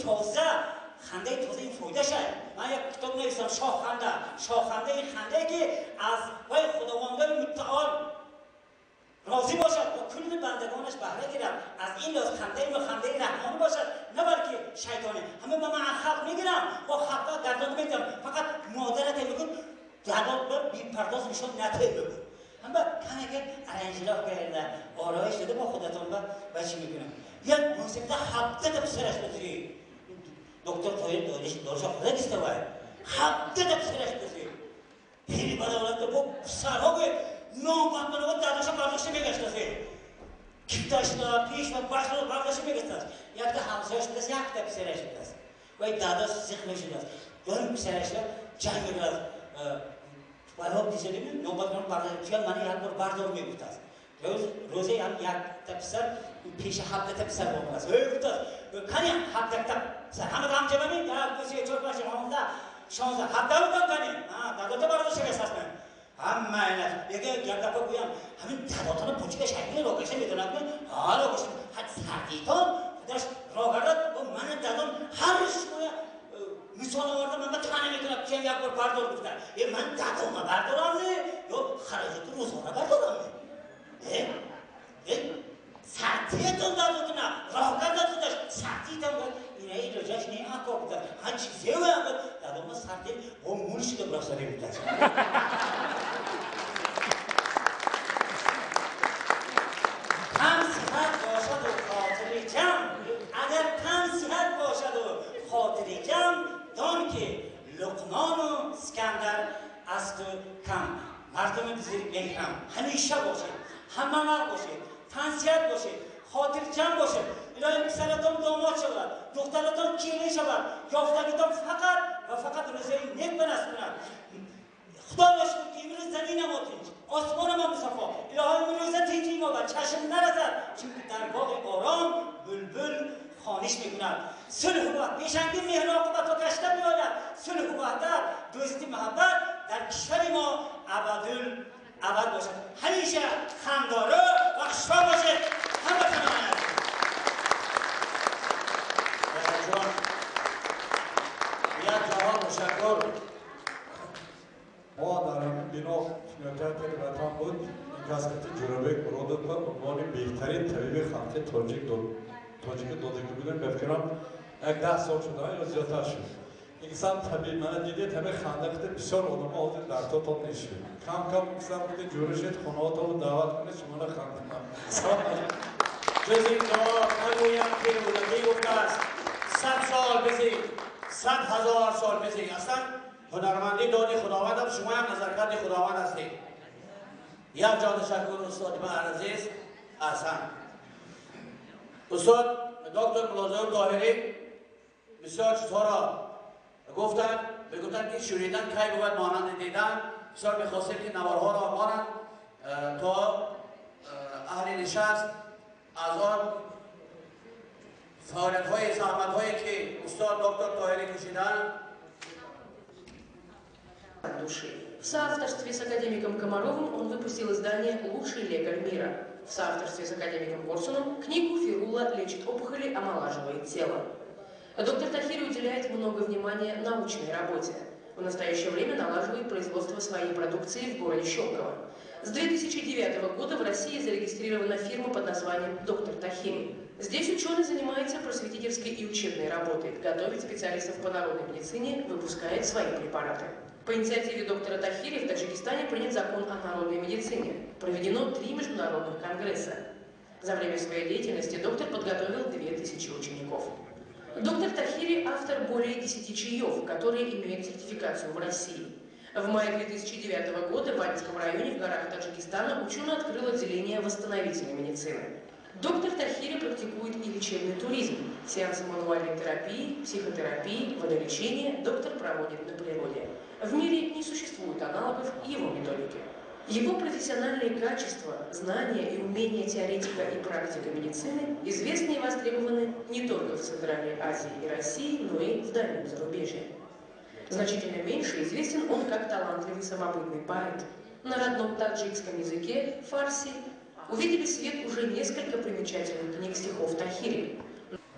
тоза, хандаи тоза ин фоида шад. Ман як китоб навиштам, шоҳханда. Шоҳханда ин хандае ки аз вай Худовандои мутаол розӣ бошад ва кулли бандагонаш баҳра гирад. Аз ин лоз хандаи мо хандаи раҳмонӣ бошад, на балки шайтонӣ. Ҳама ба ман халқ мегирам, бо халқҳо гардон метам, фақат модарате мегӯд, дадот бар бепардоз нишон нате мегӯд. Ҳама камаке аранжилов карда, ороиш дода бо худатон ба чӣ мекунам. Як мусибата 17 та писараш бузӣ. Доктор Тоҳир дориш худа киста вай. 17 та писараш бузӣ. Пири бадавлат бо писарҳо нобат банобат дадаша бардошта мегаштасе. Кифташла, пеш ва башла бардошта мегаштааст. Якта ҳамсояш будааст, якта писараш будааст. Вай дадаш зиқ мешудааст. Доим писарашла ҷанг мекунад. Вайҳо дизелими нобат банобат бардошта, мани як бор бардор мегуфтааст. Рӯзе ҳам якта писар пеши 17 та писар омадааст. Эй гуфтааст, кани 17 та писар ҳама ҳамҷамами 1 2 3 4 5 16 16 17 будам кани. Дадота бардошта мегаштааст. Ҳама инаш. Яке гапа гӯям, ҳамин дадотона пучида шакли рогаша медонад, ҳа рогаша. Ҳад сардитон худаш рогардад, ва мана дадом ҳар шумоя мисол оварда ман ба тана мекунад, киям як бор бардор гуфта. Э ман дадома бардорам не, ё хараҷоти рӯзона бардорам не? Э сардиятон дадотона рогардад худаш сардитон гуфт, ина илоҷаш не ако гуфта. Ҳан чизева гуфт, дадома сардит бо мул шуда бурафтаре гуфтааст. Тан сиҳат бошаду хотири ҷамъ, агар тан сиҳат бошаду хотири ҷамъ, дон ки Луқмону Искандар аз ту кам. Мардуми бузург меҳрам, ҳамеша бошед, ҳамавақт бошед, тан сиҳат бошед, хотирҷамъ бошед. Илоҳи писаратон домод шавад, духтаратон келин шавад, ёфтагитон фақат ва фақат рӯзаи нек ба насиб кунад. Худоё шукр ки имрӯз замина мо тинҷ, осмона мо мусаффо. Илоҳо имрӯза тинҷи мо ба чашм нарасад, чунки дар боғи ором булбул хониш мекунад. Сулҳу ваҳдат пешанги меҳру оқибатҳо гашта меояд. Сулҳу ваҳдат, дӯсти муҳаббат дар кишвари мо абадул абад бошад. Ҳамеша хандору ва хушбахт бошед. Ҳамватанони азиз. Ҷон, як ҷаҳон ташаккур. Мо дар ҳамин бино кинотеатри Ватан буд. Ин кас қати Ҷӯрабек Муродов ба унвони беҳтарин табиби халқи тоҷик тоҷика додагӣ будем. Ба фикрам як 10 сол шуда ё зиёдтар шуд. Инсан табиб мана дидед, ҳамин ханда қити бисёр одамо ҳозир дартотон нешуд. Кам кам инсан буда ҷӯра шуд, хонаотонро даъват кунед, шуморо хандикунам. Салом алейкум. Ҷуз ин дуо нагӯям ки Рӯдакӣ гуфтааст: 100 сол бизӣ, 100 ҳазор сол бизӣ. Аслан ҳунармандӣ доди Худованд аст, шумо ҳам назаркарди Худованд ҳастед. Як ҷо ташаккур устоди ман азиз. Аҳсан. Устод доктор Мулозоев Тоҳирӣ бисёр чизҳоро гуфтанд, мегуфтанд ки шунидан кай бувад монанди дидан. Бисёр мехостем ки наворҳоро монанд то аҳли нишаст аз он фаъолиятҳои заҳматҳое ки устод доктор Тоҳирӣ кашиданд. Души. В соавторстве с академиком Комаровым он выпустил издание «Лучший лекарь мира». В соавторстве с академиком Корсуном книгу «Фирула лечит опухоли, омолаживает тело». Доктор Тахири уделяет много внимания научной работе. В настоящее время налаживает производство своей продукции в городе Щелково. С 2009 года в России зарегистрирована фирма под названием «Доктор Тахири». Здесь ученый занимается просветительской и учебной работой, готовит специалистов по народной медицине, выпускает свои препараты. По инициативе доктора Тахири в Таджикистане принят закон о народной медицине. Проведено 3 международных конгресса. За время своей деятельности доктор подготовил 2000 учеников. Доктор Тахири – автор более 10 чаев, которые имеют сертификацию в России. В мае 2009 года в Ванинском районе в горах Таджикистана ученый открыл отделение восстановительной медицины. Доктор Тахири практикует и лечебный туризм. Сеансы мануальной терапии, психотерапии, водолечения доктор проводит на природе. В мире не существует аналогов его методики. Его профессиональные качества, знания и умения теоретика и практика медицины известны и востребованы не только в Центральной Азии и России, но и в дальнем зарубежье. Значительно меньше известен он как талантливый самобытный поэт. На родном таджикском языке, фарси, увидели свет уже несколько примечательных книг стихов Тахири.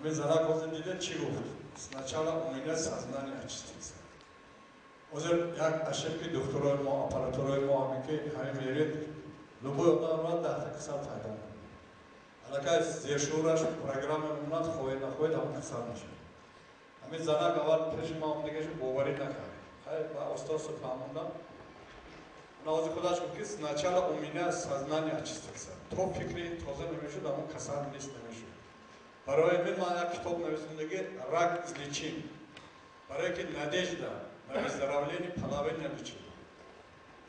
Ҳамин занак ҳозир дида чӣ гуфт? Сначала у меня сознание очистится. Ҳозир як ошибки духтурои мо, аппаратураи мо ҳамин ки ҳамин мерид, любой одамро 10 та касал пайдо мекунад. Аллакай зершуураш программа мемонад, хоҳед нахоҳед, ҳамон касал мешавад. Ҳамин занак аввал пеши ма омадагаш боварӣ накард. Хай, ба оста-оста фаҳмондам. Ҳозир худаш гуфт, ки сначала у меня сознание очистится. То фикри тоза намешуд, ҳамон касал нест намешуд. Барои ҳамин ман як китоб нависондаги, «Рак излечим», барое ки надежда на выздоровление половина лечения.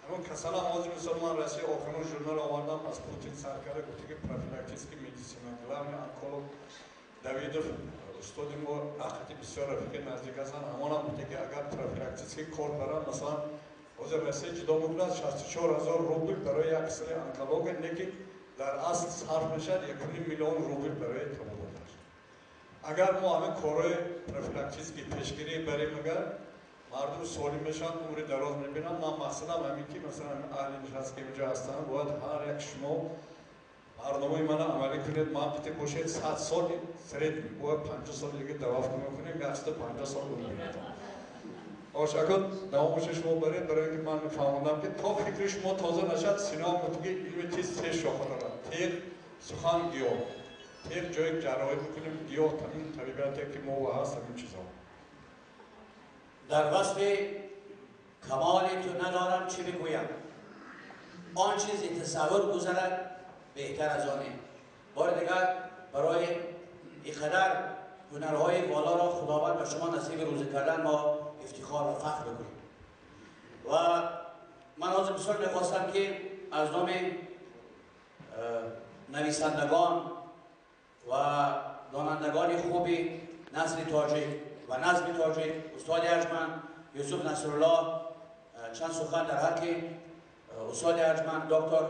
Ҳамон касалам ҳозир, мисол, ман Россия охирон журнал овардам, аз Путин сар карда, гуфта ки профилактический медицина, главный онколог Давидов, устоди мо, ақиди бисёр рафиқи наздик ҳастанд, ҳамонам гуфта ки агар профилактический кор баранд, масалан, ҳозир Россия ҷудо мекунад 64 000 рубл барои як касали онкология, лекин дар асл сарф мешавад 1,5 миллион рубл барои табобаташ. Агар мо ҳамин корҳои профилактический, пешгирӣ барем, агар мардум солим мешаванд, умри дароз мебинанд. Ман мақсадам ҳамин ки, масалан, аҳли нишаст ки инҷо ҳастанд, бояд ҳар як шумо барномаи мана амалӣ кунед, ман қити бошед, 100 соли средний, бояд 50 соли дига даваф кунем, 150 сол умр. Ош, акун давомашо шумо баред, барои ки ман фаҳмондам ки то фикри шумо тоза нашад. Сино гуфт ки илми тиз се шоха дорад: теғ, сухан, гиёҳ. Теғ ҷои ҷарроҳӣ мекунем, гиёҳ ҳамин табиате ки мо ҳаст, ҳамин чизҳо. Дар васфи камоли ту надорам чӣ бигӯям, он чизи тасаввур гузарад беҳтар аз оне. Бори дигар барои инқадар ҳунарҳои волоро Худованд ба шумо насиби рӯзӣ кардан, мо ифтихор ва фахр бикунем. Ва ман ҳозир бисёр мехостам ки аз номи нависандагон ва донандагони хуби насри тоҷик ва назми тоҷик, устоди арҷманд Юсуф Насруллоҳ, чанд сухан дар ҳаққи устоди арҷманд доктор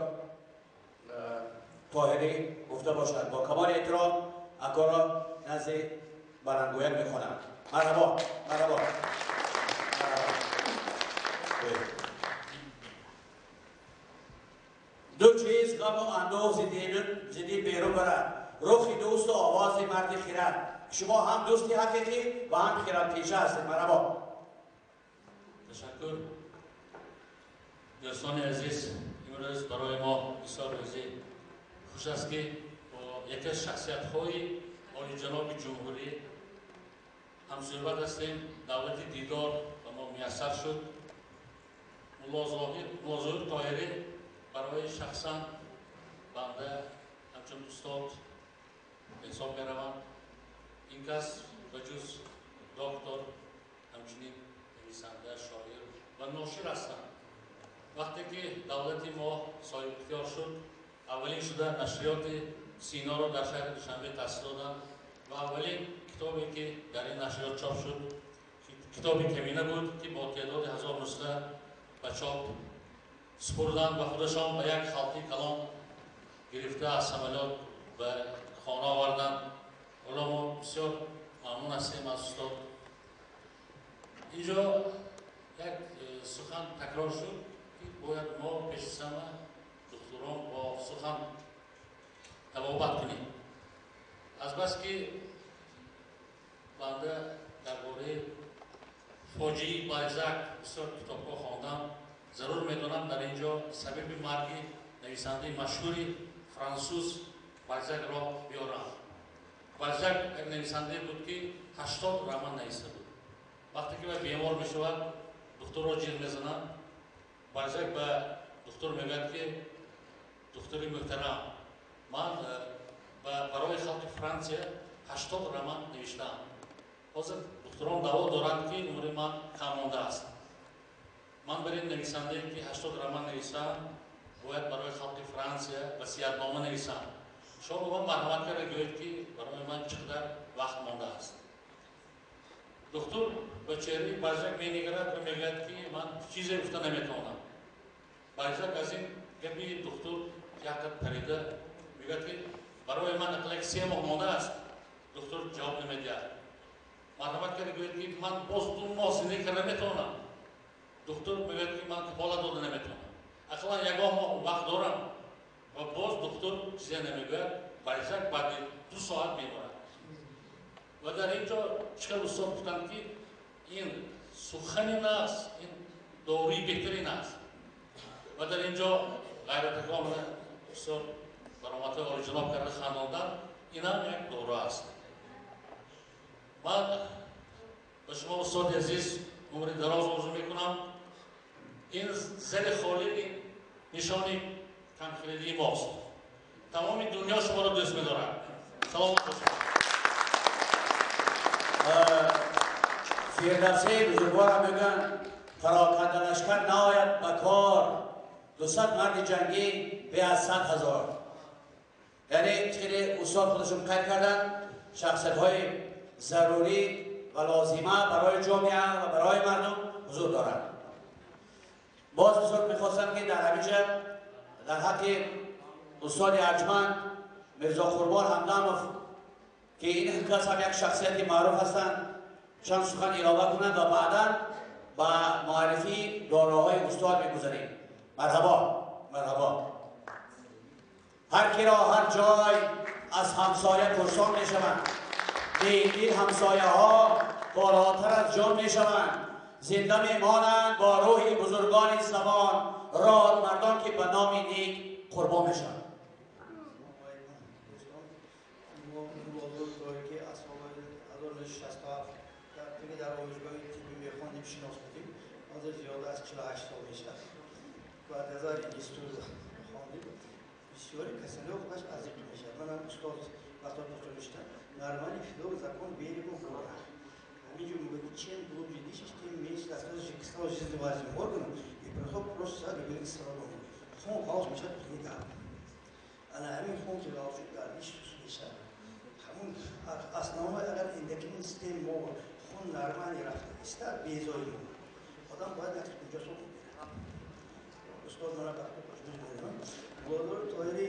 Тоҳирӣ гуфта бошад. Бо камоли эҳтиром акоро назди баландгӯяк мехонам. Марҳабо, марҳабо. Ду чиз ғаму андӯҳ зи дил берун барад: рухи дӯсту овози марди хирад. Шумо ҳам дӯсти ҳақиқӣ ва ҳам хирадпеша ҳастед. Марҳабо. Ташаккур. Дӯстони азиз, имрӯз барои мо бисёр рӯзи хуш аст, ки бо яке аз шахсиятҳои олиҷаноби ҷумҳурӣ ҳамсӯҳбат ҳастем. Даъвати дидор ба мо муяссар шуд. Муллозоҳир Тоҳирӣ барои шахсан банда ҳамчун устод ҳисоб мераванд. Ин кас ба ҷуз доктор ҳамчунин нависанда, шоир ва ношир ҳастанд. Вақте ки давлати мо соҳибихтиёр шуд, аввалин шуда нашриёти Синоро дар шаҳри Душанбе таъсис доданд ва аввалин китобе ки дар ин нашриёт чоп шуд, китоби Камина буд, ки бо теъдоди 1000 нусха ба чоп супурданд ва худашон ба як халқи калон гирифта аз самолёт ба хона оварданд. Ҳоло мо бисёр мамнун ҳастем аз устод. Инҷо як сухан такрор шуд, ки бояд мо пеши ҳама духтурон бо сухан табобат кунем. Азбаски банда дар бораи фоҷиаи Балзак бисёр китобҳо хондам, зарур медонам дар ин ҷо сабаби марги нависандаи машҳури франсуз Балзакро биёрам. Балзак як нависандае буд, ки 80 роман нависта буд. Вақте ки вай бемор мешавад, духтурро ҷир мезанад. Балзак ба духтур мегӯяд, ки духтури муҳтарам, ман барои халқи Франсия 80 роман навиштаам. Ҳозир духтурон даъво доранд, ки умри ман кам мондааст. Ман бар ин нависандае, ки 80 роман нависам, бояд барои халқи Франсия васиятнома нависам. Шумо ба ман марҳамат карда гӯед, ки барои ман чӣ қадар вақт мондааст. Духтур ба чеҳраи Балзак менигарад ва мегӯяд, ки ман чизе гуфта наметавонам. Балзак аз ин гапи духтур якқад парида мегӯяд, ки барои ман ақаллан 3 моҳ мондааст. Духтур ҷавоб намедиҳад. Марҳамат карда гӯяд, ки ман боз 2 моҳ зиндагӣ карда метавонам. Духтур мегӯяд, ки ман кафолат дода наметавонам, ақаллан ягон моҳ вақт дорам. Ва боз духтур чизе намегӯяд. Балзак баъди 2 соат меморад. Ва дар ин ҷо чӣ устод гуфтанд, ки ин сухани нағз, ин доруи беҳтарин аст. Ва дар ин ҷо ғайратакон бисёр баромадҳои олиҷаноб карда хандондан, инам як дору аст. Ман ба шумо, устоди азиз, умри дароз орзу мекунам. Ин зали холӣ нишони камхирадии мост. Тамоми дунё шуморо дӯст медорад. Саломат бошед. Фирдавсии бузургворам мегӯянд: пароканда лашкар наояд ба кор, 200 марди ҷангӣ бе аз 100 000. Яъне хеле устод худашон қайд карданд, шахсиятҳои зарурӣ ва лозима барои ҷомеа ва барои мардум ҳузур доранд. Боз бисёр мехостам, ки дар ҳаминҷа дар ҳаққи устоди арҷманд Мирзо Қурбон Ҳамдамов, ки ин кас ҳам як шахсияти маъруф ҳастанд, чанд сухан илова кунанд ва баъдан ба муаррифии доруҳои устод мегузарем. Марҳабо, марҳабо. Ҳар киро ҳар ҷой аз ҳамсоя пурсон мешаванд, дил ҳамсояҳо болотар аз ҷон мешаванд. Зинда мемонанд бо рӯҳи бузургони замон мардон, ки ба номи нек қурбон мешаванд. Ки аз солҳои 1967 дар омӯзгоҳи тиббӣ мехондем, шинос будем. Ҳозир зиёда аз 48 сол мешавад. Баъд аз институт хондем. Бисёри касалиҳо худаш азиқ мешавад. Манам устод вақто доктор мешудам, нормальный филолог закон берегу гора. Ҳаминҷо мегӯяд, ки чем глубже дышишь, тем меньше остается кислород жизненно важным органам, и проход просто сразу кислородом. Хун ғалз мешавад, гап. Ана ҳамин хун ки ғалз шуд, гардиш суст мешавад. Ҳамун основной, агар эндокрин система мо хун нормально рафта истад, безои мо одам бояд 150 сол бирад. Устод мана вақти медонам, Муллозур Тоҳирӣ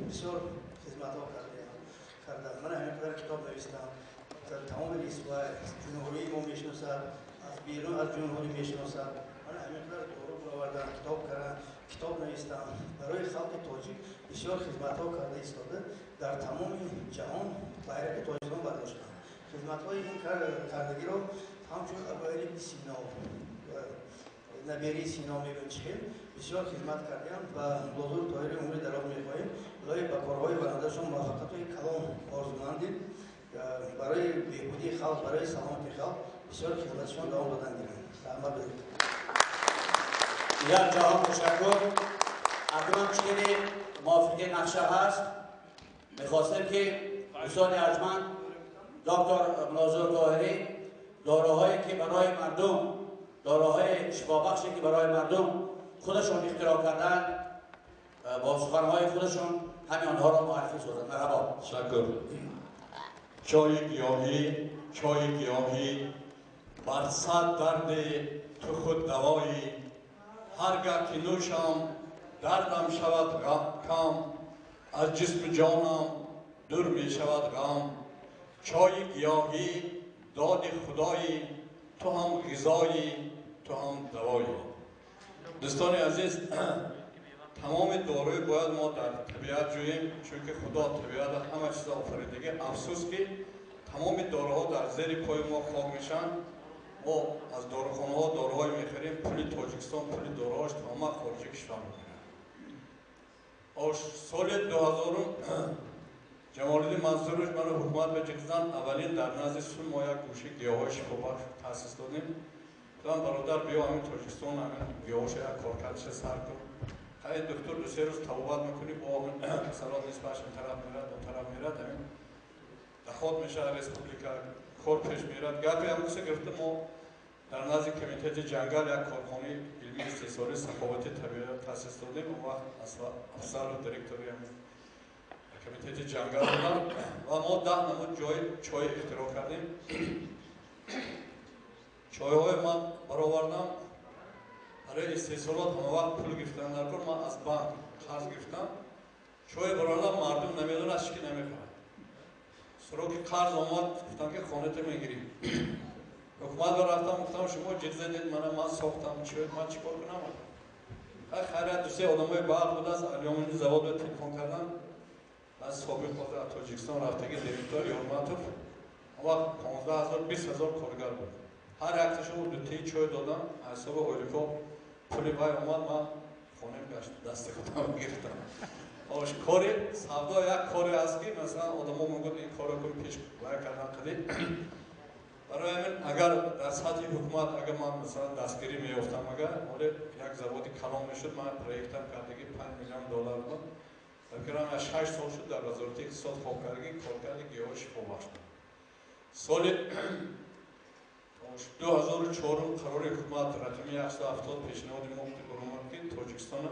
бисёр хизматҳо кардам. Мана ҳамин қадар китоб навистам. Тамоми ҷумҳурии мо мешиносад, аз берун аз ҷумҳурӣ мешиносад. Мана ҳамин қадар дору баровардам, китоб кардам, китоб навистам. Барои халқи тоҷик бисёр хизматҳо карда истода, дар тамоми ҷаҳон байрақи Тоҷикистон бардоштам. Хизматҳои ин кардагиро ҳамчун Абуали Сино, наберии Сино мегӯем, чӣ хел бисёр хизмат кардем. Ва Муллозур Тоҳири умри дароз мехоҳем. Илоҳи ба корҳои барандашон муваффақиятҳои калон орзумандем. Барои беҳбудии халқ, барои саломати халқ бисёр хизматшон давом додан гиранд. Раҳмат бидед. Як ҷаҳон ташаккур. Акнун чизе мувофиқи нақша ҳаст, мехостем, ки устоди арҷманд доктор Муллозур Тоҳирӣ доруҳое, ки барои мардум, доруҳои шифобахше, ки барои мардум худашон ихтироъ карданд, бо суханҳои худашон ҳамин онҳоро муаррифӣ созанд. Марҳабо. Ташаккур. Чойи гиёҳӣ, чойи гиёҳӣ, бар сад дарди ту худ давоӣ. Ҳар гаҳ ки нӯшам, дардам шавад кам, аз ҷисму ҷонам дур мешавад ғам. Чойи гиёҳӣ доди худоӣ, ту ҳам ғизоӣ, ту ҳам давоӣ. Дӯстони азиз, тамоми доруи бояд мо дар табиат ҷӯем, чунки Худо табиата ҳама чиза офаридагӣ. Афсӯс, ки тамоми доруҳо дар зери пои мо хок мешаванд. Мо аз дорухонаҳо доруҳое мехарем, пули Тоҷикистон, пули доруҳош тамоман хориҷи кишвар мекунад. Соли 2000-ум Ҷамолиддин Мансурович маро ҳукумат ба ҷиқзан, аввалин дар назди Сун мо як гӯшаи гиёҳҳои шифобахш таъсис додем. Гуфтам: бародар, биё, ҳамин Тоҷикистон ҳамин гиёҳоша як коркардша сар кун. Хай, духтур, 2-3 рӯз табобат мекунӣ, бо ҳамин касалот нисбаш ин тараф мерад, он тараф мерад, ҳамин доход мешавад республика, кор пеш мерад. Гапи ҳамуса гирифта, мо дар назди комитети ҷангал як корхонаи илмии истеҳсолии саховати табиат таъсис додем. Он вақт Афзалов директори ҳамин комитети ҷангал будам ва мо 10 намуд ҷои чой ихтироъ кардем. Чойҳои ман баровардам. Барои истеҳсолот ҳамавақт пул гирифтан дар кор, ман аз банк қарз гирифтам, чой баровардам, мардум намедонад, ҳеч ки намехӯрад. Сроки қарз омад, гуфтам, ки хонато мегирим. Ҳукумат ба рафтам, гуфтам: шумо ҷиғ задед мана, ман сохтам чой, ман чӣ кор кунам? Хайрият, 2-се одамои баъд будааст, алюмини завод ба телефон кардам. Аз собиқ ҳозир аз Тоҷикистон рафтаги директор Ёрматов. Он вақт 15 000, 20 000 коргар буд. Ҳар якташо дутаи чой додам, ҳисоби ойлико пули вай омад, ман хонем гашт, дасти худам гирифтам. Ош кори савдо як коре аст, ки масалан одамо мегӯяд, ин корро кун, пеш вай кардан қади. Барои ҳамин, агар дар сатҳи ҳукумат, агар ман масалан дастгирӣ меёфтам, агар ҳоле як заводи калон мешуд, ман проектам кардагӣ 5 миллион доллар буд. Фикрам, аз 6 сол шуд, дар Вазорати иқтисод хоб кардагӣ, коркарди гиёҳи шифобахш буд. Соли 2004 қарори ҳукумат рақами 170 пешниҳоди мо баромад, ки Тоҷикистона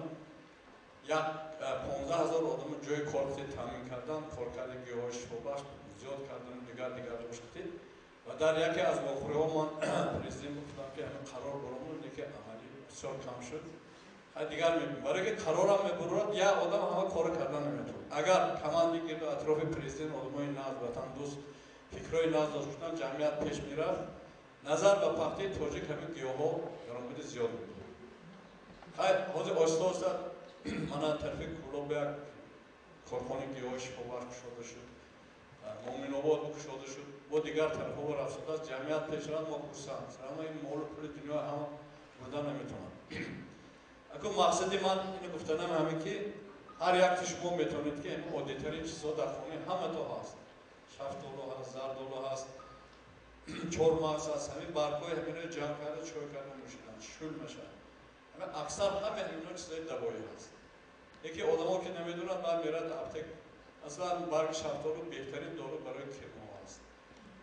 як 15 000 одама ҷои кор таъмин кардан, коркарди гиёҳи шифобахш зиёд кардан, дигар дигар рошқити. Ва дар яке аз вохӯриҳо ман президент гуфтам, ки ҳамин қарор баромад, лекин амалӣ бисёр кам шуд. Дигар мебинем, барое ки қарорам мебурад, як одам ҳама корро кардан наметавонад. Агар команди гирду атрофи президент одамои нағз, ватандӯст, фикрҳои нағз дошт шудан, ҷамъият пеш мерафт. Назар ба пахтаи тоҷик ҳамин гиёҳҳо даромади зиёд буд. Хай, ҳозир оҳиста оҳиста мана тарафи Кӯлоб як корхонаи гиёҳи шифобахш кушода шуд, Муъминобод кушода шуд, бо дигар тарафҳо рафтодааст. Ҷамъият пеш рафт, мо хурсанд. Ама ин молу пули дунё ҳама бурда наметавонад. Акун мақсади ман ину гуфтанам ҳамин, ки ҳар якти шумо метавонед, ки оддитарин чизҳо дар хонаи ҳамато ҳаст: шафтолу ҳаст, зардолу ҳаст, чормағз ҳаст. Ҳамин баргҳои ҳамино ҷамъ карда, чой карда нӯшидан, шул мешавад. Ҳамин аксар ҳама ҳамино чизҳои давоӣ ҳаст. Яке одамо ки намедонад, баъд мерад аптек. Масалан, барги шафтолу беҳтарин дору барои кирмоҳ аст.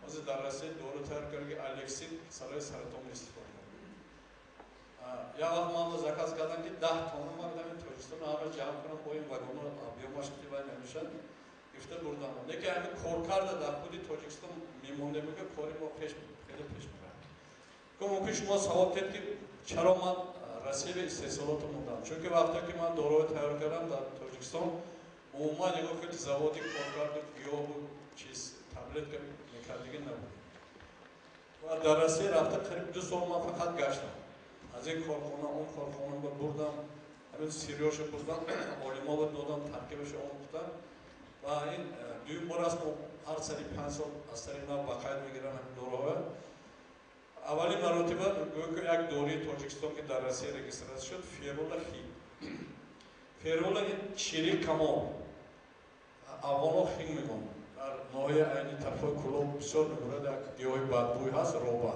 Ҳозир дар Россия дору тайёр карда, ки алексин касалҳои саратон истифода мекунад. Як вақт ман заказ кардам, ки 10 тонна ман гуфтам, Тоҷикистон ҳама ҷамъ кунам, бо ин вагоно объёмаш вай намешад, гирифта бурдам. Лекин ҳамин коркарда дар худи Тоҷикистон мемондем, ки кори мо пеш, хеле пеш меравад. Ко мумкин шумо савол кед, ки чаро ман Россия истеҳсолото мондам. Чунки вақте ки ман доруҳо тайёр кардам, дар Тоҷикистон умуман ягон хели заводи коркарду гиёҳу чиз таблетка мекардагӣ набуд. Ва дар Россия рафта, қариб 2 сол ман фақат гаштам, аз ин корхона, он корхона бурдам, ҳамин сырьёша бурдам, олимоба додам, таркибаша омӯхтам. Ва ин дуюм бор аст, мо ҳар сари 5 сол аз сари нав ба қайд мегирам ҳамин доруҳоя. Аввалин маротиба гӯё ки як дории Тоҷикистон, ки дар Россия регистрация шуд, Ферула Хит. Ферула ин чири камол, афғонҳо хинг мегӯянд, дар ноҳияи Айни, тарафҳои Кӯлоб бисёр мегӯяд, як гиёҳи бадбӯй ҳаст, роба.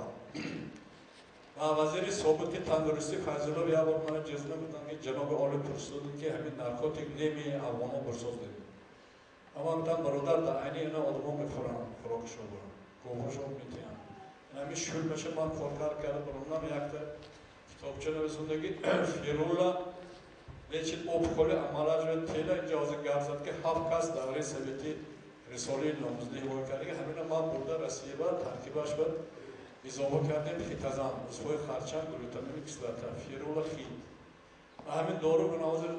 Ва вазири собиқи тандурустӣ Файзуллов як бор мана ҷезна гуфтанд, ки ҷаноби олӣ пурсиданд, ки ҳамин наркотик неми афғонҳо бурсоздем. Ва ман гуфтам, бародар, дар айни ина одамо мехӯранд, хӯрокашо говҳошо метиҳанд, ҳамин шул меша. Ман коркард карда баромадам, якта китобча нависондаги, «Ферула лечит опухоли, омолаживает тело». Инҷа ҳозир гап зад, ки ҳафт кас давраи советӣ рисолаи номзадӣ ҳимоя кардаги. Ҳамина ман бурда Россия ба таркибаш ба изофа кардем хитозан, узвҳои харчанг, глютамини кислота, Ферула Хит. Ва ҳамин дору ман ҳозир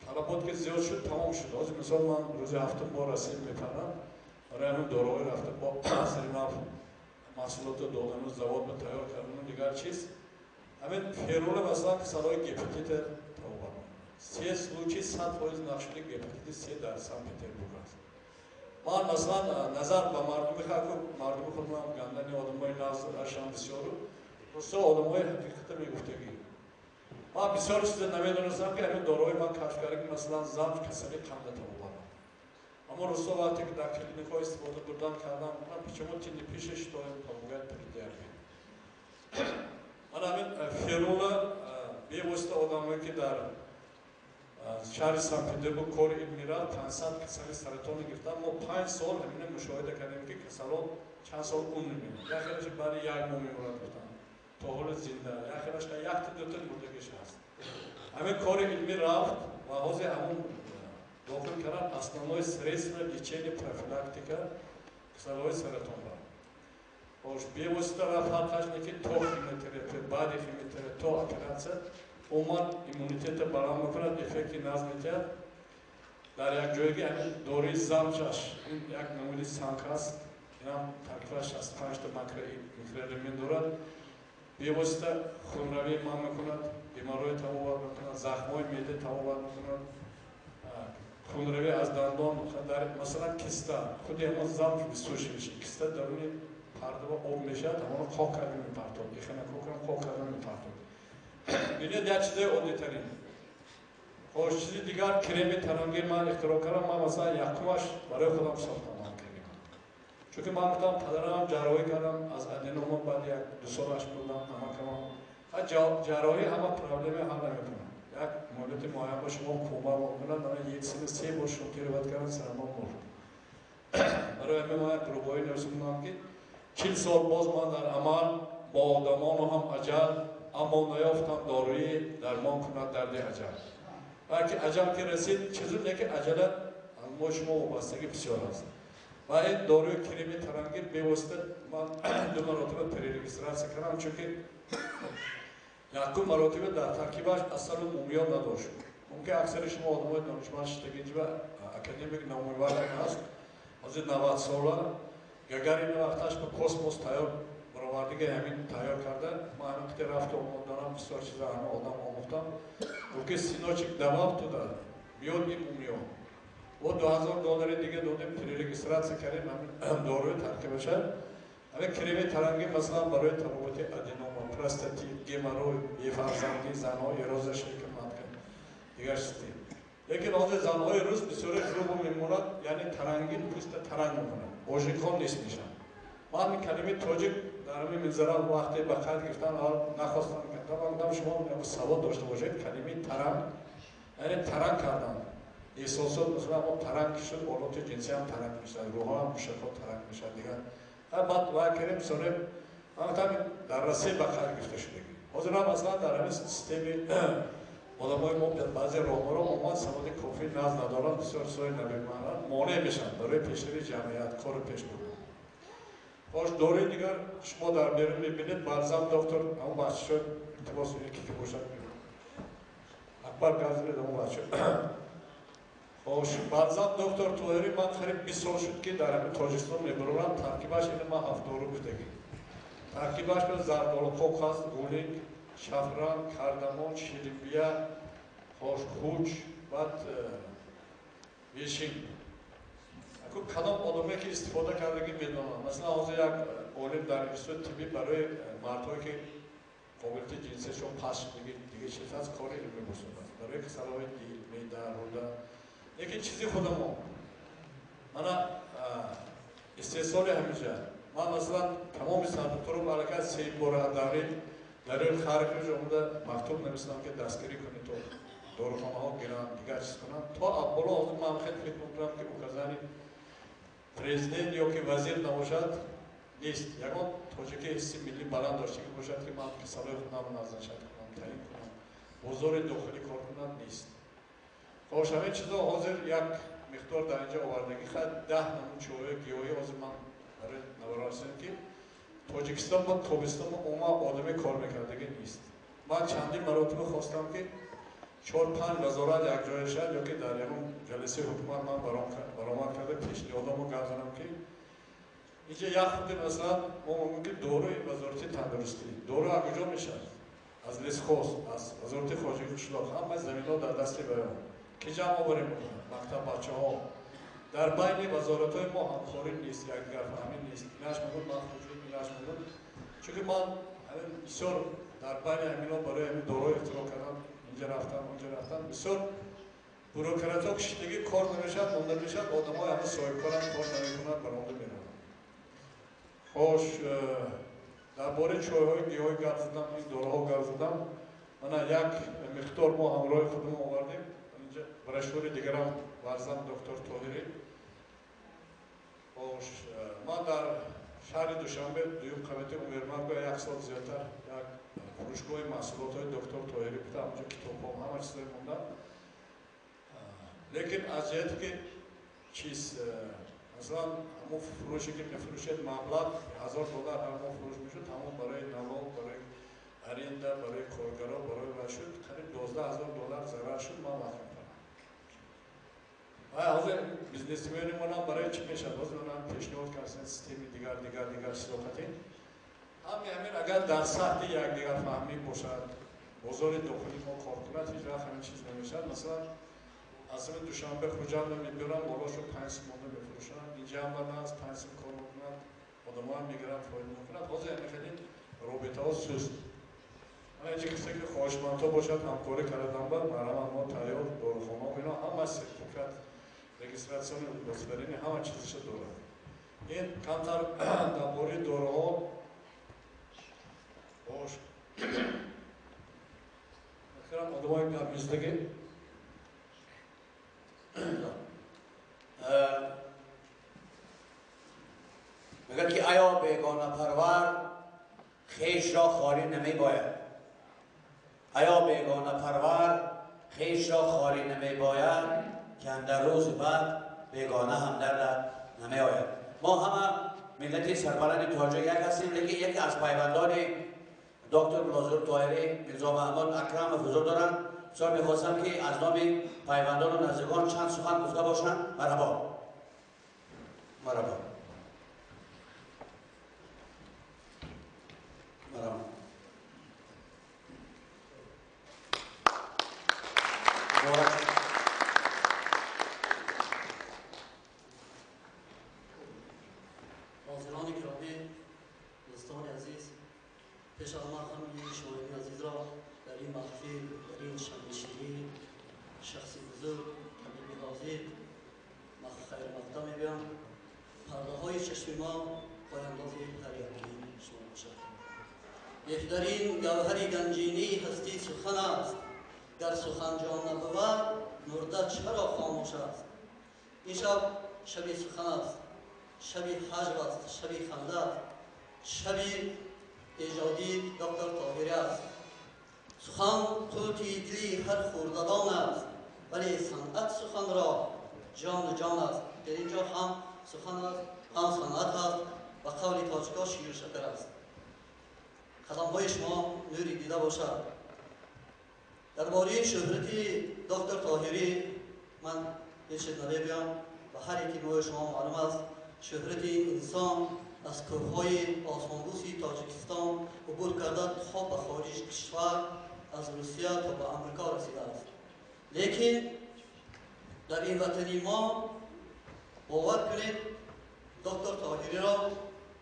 талабот ки зиёд шуд, тамом шуд. Ҳозир мисол ман рӯзи ҳафтум бо Россия мепарам, барои ҳамин доруҳои рафта бо сари нав маҳсулото додану завод ба тайёр кардану дигар чиз. Ҳамин ферула масалан касалҳои гепатита табобат мекунад. Се случай 100% нақшуди гепатити С дар Санкт Петербург аст. Ман масалан назар ба мардуми халқу мардуми худмам гандани одамои нағз ашам бисёру русо одамои ҳақиқата мегуфтагӣ. Ман бисёр чиза намедонистам, ки ҳамин доруҳои ман кашф карда, ки масалан замш касали қанда табобат мекунад. Аммо русо вақте ки дар клиникаҳо истифода бурдан кардан, почему ты не пишешь, что им помогает при диабет? Ман ҳамин ферула бевосита одамое ки дар шаҳри Санкт Петербург кори илмӣ рафт, 500 касали саратонро гирифтан. Мо 5 сол ҳамина мушоҳида кардем, ки касалон чанд сол умр мемонад. Як хелаш баъди як моҳ мемонад, гуфтанд, то ҳоло зинда, як хелаш якта дута мурдагиш ҳаст. Ҳамин кори илмӣ рафт ва ҳозир ҳамун дохил кардан основное средство лечения, профилактика касалиҳои саратон ба бош бевосита рафт. Фарқаш не ки то химиотерапия, баъди химиотерапия, то оператсия умуман иммунитета баланд мекунад, эффекти нағз метиҳад. Дар як ҷойги ҳамин дории замчаш, ин як намуди санг аст, инам таркибаш 65та микроэлемент дорад, бевосита хунравӣ манъ мекунад, геморрой табобат мекунад, захмҳои меъда табобат мекунад. Хунравӣ аз дандон, масалан киста, худи ҳамон замш бисёр мешавад. Киста даруни пардаба об мешавад, ҳамоно қоқ карда мепартод. Эхинококкам қоқ карда мепартод. Бинед, як чизои оддитарин. Хош, чизи дигар, креми тарангир ман ихтироъ кардам, ман масалан якумаш барои худам сохтам ман крема. Чунки ман гуфтам, падарамам ҷарроҳӣ кардам аз аденома, баъд як ду солаш будам, амакамам. Ҷарроҳӣ ҳама проблема ҳал намекунад. Як муҳлати муайян ба шумо кӯмак мекунад, мана Елсина се бор шунтировать кардан, саратон мурд. Барои ҳамин ман як рубоӣ нависондам, ки 40 сол боз ман дар амал бо одамону ҳам аҷал, аммо наёфтам доруи дармон кунад дарди аҷал. Ва ки аҷал ки расид, чизу не ки аҷала аз мо шумо вобастагӣ бисёр аст. Ва ин доруи креми тарангир бевосита ман ду маротиба перерегистрация кардам, чунки якум маротиба дар таркибаш асалу мумиё надошт. Мумкин аксари шумо одамои донишманд шиштагинҷи академик Номиварин ҳаст, ҳозир 90 сола, Гагарин вақташ ба космос тайёр баровардига ҳамин тайёр карда, ман ҳамин қите рафту омад дорам, бисёр чиза ҳама одам омӯхтам. Гуфт ки сыночек, добавь туда мёд и мумиё. Бо $2000 дига додем, перерегистрация кардем ҳамин доруи таркибаша. Ҳамин креми таранги масалан барои табобати аденома, простатит, геморрой, бефарзандӣ, занҳо, эрозия шейки матка, дигар чизи. Лекин ҳозир занҳои рус бисёре зубу мемонад, яъне тарангин пӯста таранг мекунад, ожиқҳо нест мешаванд. Ман ин калимаи тоҷик дар ҳамин Минздрав вақте ба қайд гирифтан, аввал нахостам кардам, ман гуфтам шумо савод дошта бошед, калимаи таранг, яъне таранг кардан. Эҳсосот масалан мо таранг шуд, олоти ҷинсӣ ҳам таранг мешавад, рӯҳҳо ҳам мушакҳо таранг мешавад, дигар. Баъд вай кардем, соне ман гуфтам дар Россия ба қайд гирифта шудагӣ. Ҳозир ҳам масалан дар ҳамин системи одамои мо баъзе роҳбаро омад саводи кофӣ назд надоранд, бисёр чизҳои набимаъна монеъ мешаванд барои пешрави ҷамъият, кору пеш бурдан. Хош, доруи дигар шумо дар берун мебинед, Балзам доктор, ҳамон бачаҳо илтимос ки ки бошад, Акбар гап занед ҳамон бача. Хош, Балзам доктор Тоҳирӣ ман қариб 20 сол шуд ки дар ҳамин Тоҷикистон мебарорам, таркибаш ина ман ҳафт дору гуфтагӣ. Таркибаш зардолуқоқ ҳаст, гулинг, шафран, кардамон, ширинбия, хош, хуч, баъд вишин. Аку кадом одаме ки истифода кардагӣ медонам. Масалан, ҳозир як олим дар институти тиббӣ барои мардҳое ки қобилияти ҷинсиашон паст шудагӣ, дига чиз ҳаст, кори илмӣ бурсудааст. Барои касалиҳои дил, меъда, рӯда. Лекин чизи худамо. Мана истеҳсоли ҳамиҷа. Ман масалан тамоми сардукторо аллакай се бора даври Дарёи Харкович омада мактуб нависам ки дастгирӣ кунед то дорухонаҳо гиранд, дигар чиз кунанд. То абболо ҳозир ман хеле фикр мекунам ки указание президент ё ки вазир набошад нест. Ягон тоҷики ҳисси миллӣ баланд доштагӣ бошад ки ман касалои худам назначать кунам, таъин кунам, бозори дохилӣ кор кунам, нест. Хош, ҳамин чизо ҳозир як миқдор дар инҷа овардагӣ, хай 10 намуд чойҳои гиёҳӣ ҳозир ман барои наварасем ки Тоҷикистон ба тобистон умуман одаме кор мекардагӣ нест. Ман чандин маротиба хостам ки чор-панҷ вазорат якҷоя шавад ё ки дар ягон ҷаласаи ҳукумат ман баромад карда пешниҳодомо гап занам ки инҷа як худи масалан мо мегӯем ки доруи вазорати тандурустӣ, дору аз куҷо мешавад? Аз лесхоз, аз вазорати хоҷагии қишлоқ, ҳамаи заминҳо дар дасти вайон. Ки ҷамъ оварем мактаб бачаҳо? Дар байни вазоратҳои мо ҳамкорӣ нест, якдигарфаҳмӣ нест. Инаш мегӯяд ман хуҷуд, инаш мегӯяд. Чунки ман ҳамин бисёр дар байни ҳаминҳо барои ҳамин дорои ихтироъ кардан инҷа рафтам, онҷа рафтам, бисёр бюрократҳо кишидагӣ кор намешавад, монда мешавад, одамҳои ҳама соҳибкорам кор намекунанд, баромада мераванд. Хош, дар бораи чойҳои гиёҳӣ гап задам, ин доруҳо гап задам. Мана як миқдор мо ҳамроҳи худамон овардем. Инҷа брошюри дигарам Балзам доктор Тоҳирӣ. Хош, ман дар шаҳри Душанбе дуюм қабати Универмарга як сол зиёдтар як фурӯшгоҳи маҳсулотҳои доктор Тоҳирӣ буда, ҳамонҷо китобҳо, ҳама чизҳое монданд. Лекин аз ҷиҳате ки чиз, масалан, ҳамон фурӯше ки мефурӯшед, маблағ $1000 ҳар моҳ фурӯш мешуд, ҳамон барои налог, барои аренда, барои коргаро, барои вай шуд, қариб $12,000 зарар шуд, ман маҳкам кардам. Вай ҳозир бизнесмени монам барои чӣ мешавад? Ҳозир манам пешниҳод кардем системи дигар, дигар, дигар чизоқатӣ. Ҳамин ҳамин агар дар сатҳи якдигарфаҳмӣ бошад, бозори дохилӣ мо кор кунад, ҳеҷ вақт ҳамин чиз намешавад. Масалан, Аз ҳамин Душанбе Хуҷанда мебиёранд, болошо 5 сум монда мефурӯшанд. Инҷа ҳам аз 5 сум кор мекунад, одамоам мегиранд, фоида мекунад. Ҳозир яъне хеле робитаҳо суст. Ана инҷа касе ки хоҳишмандҳо бошад, ҳамкорӣ кардан ба марҳамат, мо тайёр, дорухонаҳо ино ҳама сертификат, регистратсиони удостоверение ҳама чизаша дорад. Ин камтар дар бораи доруҳо бош. Охирам одамои гап мездаги. Мегӯяд ки аё бегонапарвар хешро хорӣ намебояд. Аё бегонапарвар хешро хорӣ намебояд, ки андар рӯзи бад бегона ҳам дардат намеояд. Мо ҳама миллати сарбаланди тоҷик як ҳастем, лекин яке аз пайвандони доктор Мулозур Тоҳирӣ Мирзо Маҳмуд Акрамов ҳузур доранд. Бисёр мехостам ки аз номи пайвандону наздикон чанд сухан гуфта бошанд. Марҳабо. Марҳабо. Марҳабо. ҳозирони гиромӣ, дӯстони азиз, пеш аз ман ҳамаи шумоёни азизро дар ин маҳфил, дар ин шабнишинӣ шахси бузург, табиби ҳозир хайрмақдам мегӯям. Пардаҳои чашми мо пояндози ҳар яки шумо бошад. Беҳтарин гавҳари ганҷинии ҳастӣ сухан аст. Гар сухан ҷон набувад, мурда чаро хомӯш аст? Ин шаб шаби сухан аст, шаби ҳаҷв аст, шаби ханда аст, шаби эҷодии доктор Тоҳирӣ аст. Сухан қути дили ҳар хурдадон аст, вале санъат суханро ҷону ҷон аст. Дар ин ҷо ҳам сухан аст, ҳам санъат аст, ба қавли тоҷикҳо ширу шакар аст. Қадамҳои шумо нури дида бошад. Дар бораи шӯҳрати доктор Тоҳирӣ ман ҳеҷ чиз намегӯям, ба ҳар яки мои шумо маълум аст. Шӯҳрати инсон аз кӯҳҳои осмонбӯси Тоҷикистон убур карда то ба хориҷи кишвар, аз Русия то ба Амрико расидааст. Лекин дар ин ватани мо бовар кунед, доктор Тоҳириро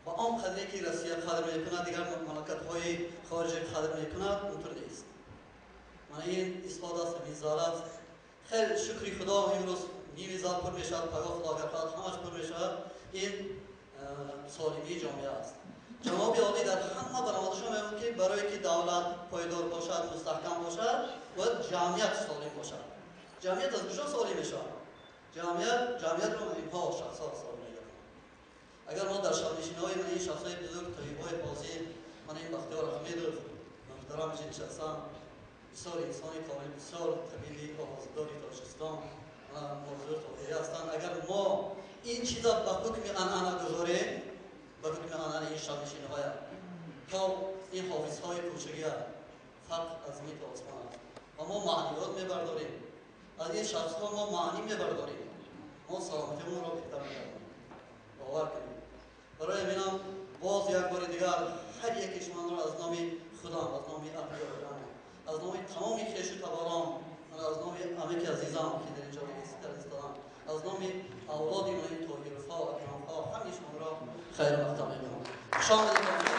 ба он қадре ки Россия қадр мекунад, дигар мамлакатҳои хориҷӣ қадр мекунад, онтур нест. Мана ин исбот аст, ҳамин зал аст. Хеле шукри Худо, имрӯз ними зал пур мешавад, пагоҳ Худо агар хоҳад ҳамаш пур мешавад. Ин солимии ҷомеа аст. Ҷаноби олӣ дар ҳама баромадашон мегӯянд, ки барое ки давлат пойдор бошад, мустаҳкам бошад, бояд ҷамъият солим бошад. Ҷамъият аз куҷо солим мешавад? Ҷамъиятро инҳо шахсҳо солим мегардонанд. Агар мо дар шабнишиниҳои ман ин шахсҳои бузург, табибҳои ҳозир, ман ин Бахтиёр Аҳмедов, муҳтарам ҷин нишастам, бисёр инсони комил, бисёр табиби овоздори Тоҷикистон ва Мулозур Тоҳирӣ ҳастанд. Агар мо ин чиза ба ҳукми анъана гузорем, ба ҳукми анъана ин шабнишиниҳоя то ин ҳофизҳои кӯчагия, фарқ аз замин то осмон аст ва мо маъниёт мебардорем. Аз ин шахсҳо мо маънӣ мебардорем, мо саломатиамонро беҳтар мегардонем. Бовар кунед. Барои ҳаминам боз як бори дигар ҳар яки шуморо аз номи худам, аз номи аҳли оилам, аз номи тамоми хешу таборон, аз номи амаки азизам ки дар инҷо истодам, аз номи авлоди ман Тоҳировҳо, Акрамовҳо, ҳамаи шуморо хайрмақдам мегӯям. Хуш омадед.